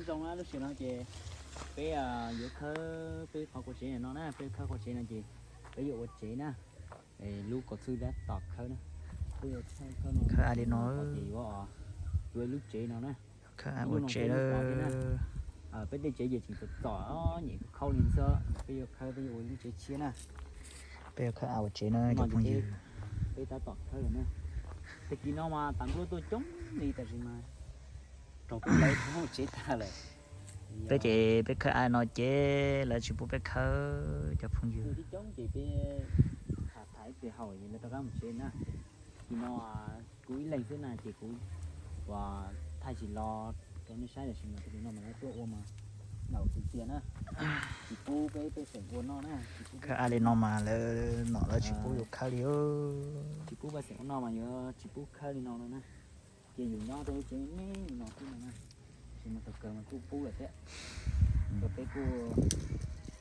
Zoo na, lub sij hawm no ces peb yuav khawb peb qhov qua tsev no na, peb khawb qua tsev no ces peb yuav ua tsev na. Lub kaum txwj tab tom khawb na, peb yuav khawb no, khawb li no ces yuav, yuav lub tsev no na. Khawb ua tsev na. Peb tej tsev ces tseem txom txom nyem khaub li xwb, peb yuav khawb peb yuav ua lub tsev tshiab na. Peb yuav khawb ua tsev na cov phooj ywg. Peb tab tom khawb lawm na. Tag kis no mas tas npluaj tuaj coob li tab sis mas raug peb lawv ua tsev tag lawm. Peb ces peb khawb no ces lawv tsis pub peb khawb cov phooj ywg. Coob ces peb tham tham ib pliag haus es lawv rov qab mus tsev na. Kis no kuv ib leeg xwb na ces kuv uas thaij tsis los rau nej saib tab sis mas tag kis no mas lawv tuaj ua mas ntaus tiag tiag na. Tsis pub peb pej xeem ua noj na. Khawb li no mas lawv nom lawv tsis pub yus khawb li. Tsis pub pej xeem ua noj mas yuav tsis pub khawb li no no na. Ces yus nyob rau lub tsev me me li no xwb no na. Tab sis mas thaum kawg mas kuj pub lawm thiab. Rau peb kuj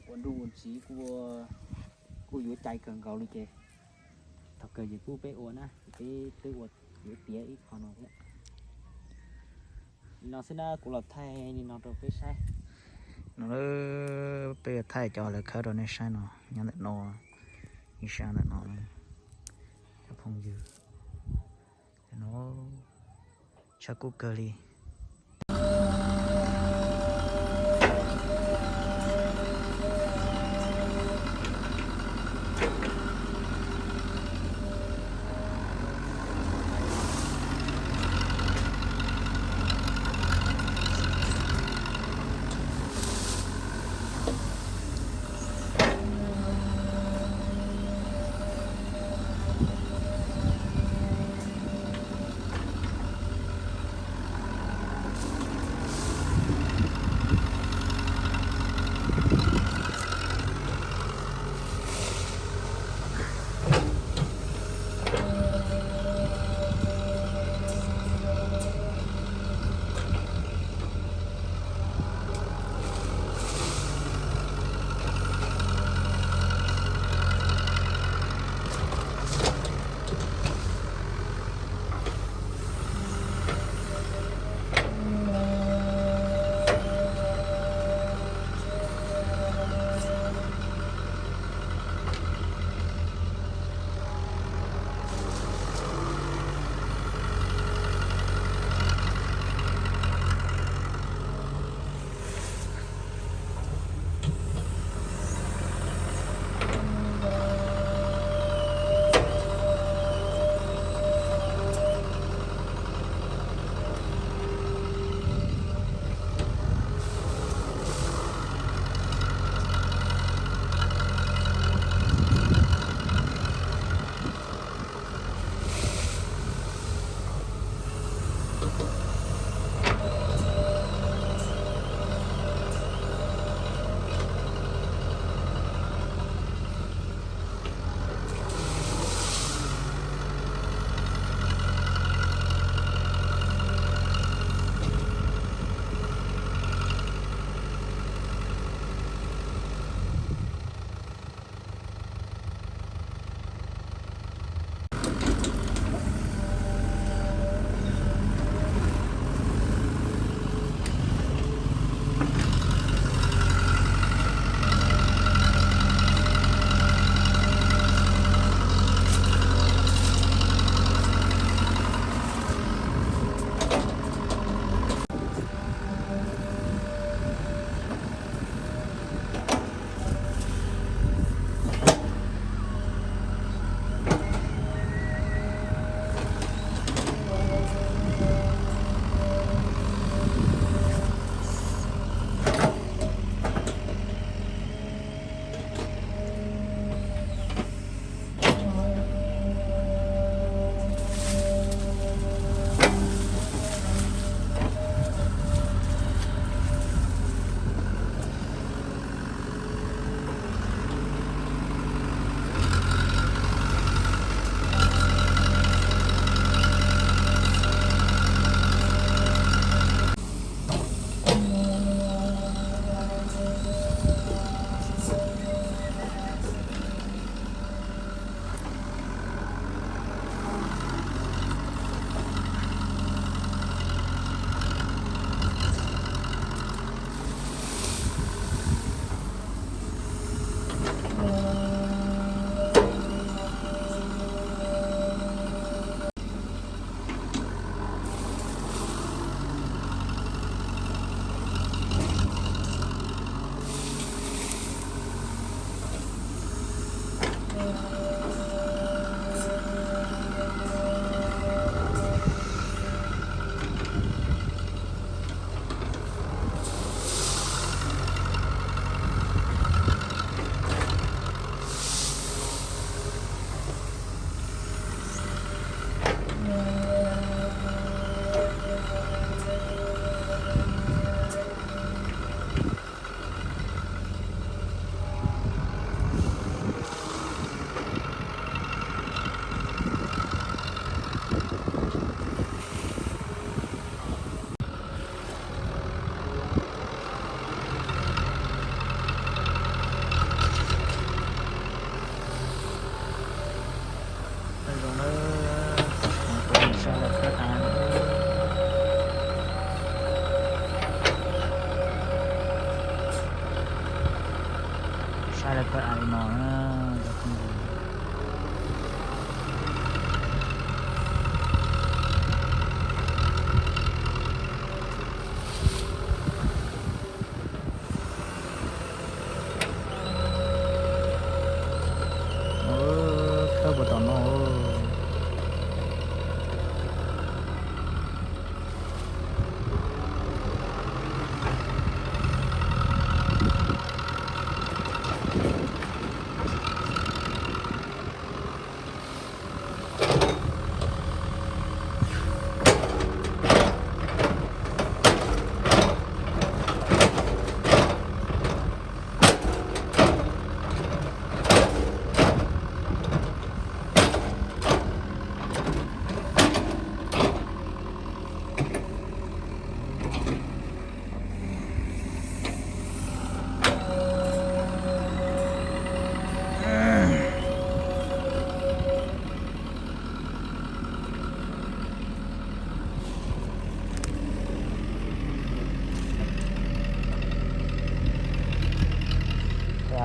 ua nruj ua tsiv kuj, kuj yuav cai kawg nkaus li ces thaum kawg ces kuj peb ua na ces peb twb ua yuav tiav ib qho no thiab. Li no xwb na, kuv los thaij li no rau peb saib. No peb yuav thaij cov lawv khawb rau nej saib no, nyob ntawm no, ib sab ntawm no, cov phooj ywg. Tshaj kub kawg li. Pab ai no na, cov phooj ywg. Khawb puag tom no.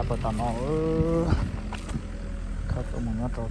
Puag tom no, khawb tuaj mus nyob rau